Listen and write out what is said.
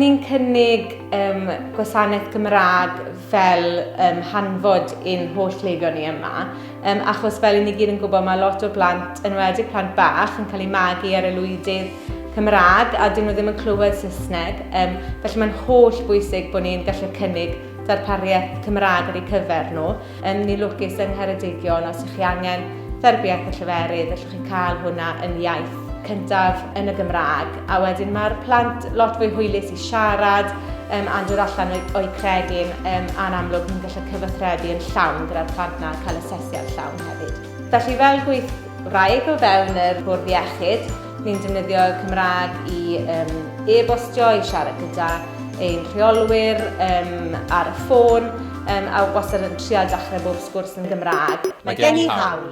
Ni'n cynnig um, gwasanaeth Gymraeg fel um, hanfod i'n holl cleifion ni yma, um, achos fel i ni gyd yn gwybod mae lot o blant, yn enwedig plant bach, yn cael eu magu ar aelwydydd Cymraeg a dyn nhw ddim yn clywed Saesneg, um, felly mae'n holl bwysig bod ni'n gallu cynnig darpariaeth Cymraeg ar eu cyfer nhw. Yym, ni'n lwcus yng Ngheredigion, os ych chi angen therapiaeth y lleferydd, allwch chi cael hwnna yn iaith cyntaf yn y Gymraeg. A wedyn mae'r plant lot fwy hwylus i siarad um, a'n dod allan o'u, o'u cregyn um, a'n amlwg ni'n gallu cyfathrebu yn llawn gyda'r plant na cael asesiad llawn hefyd. Felly fel gweithwraig o fewn yr bwrdd iechyd, ni'n defnyddio Cymraeg i um, e-bostio, i siarad gyda ein rheolwyr um, ar y ffôn, um, a wastad yn trial dechrau bob sgwrs yn Gymraeg. Mae gen i hawl.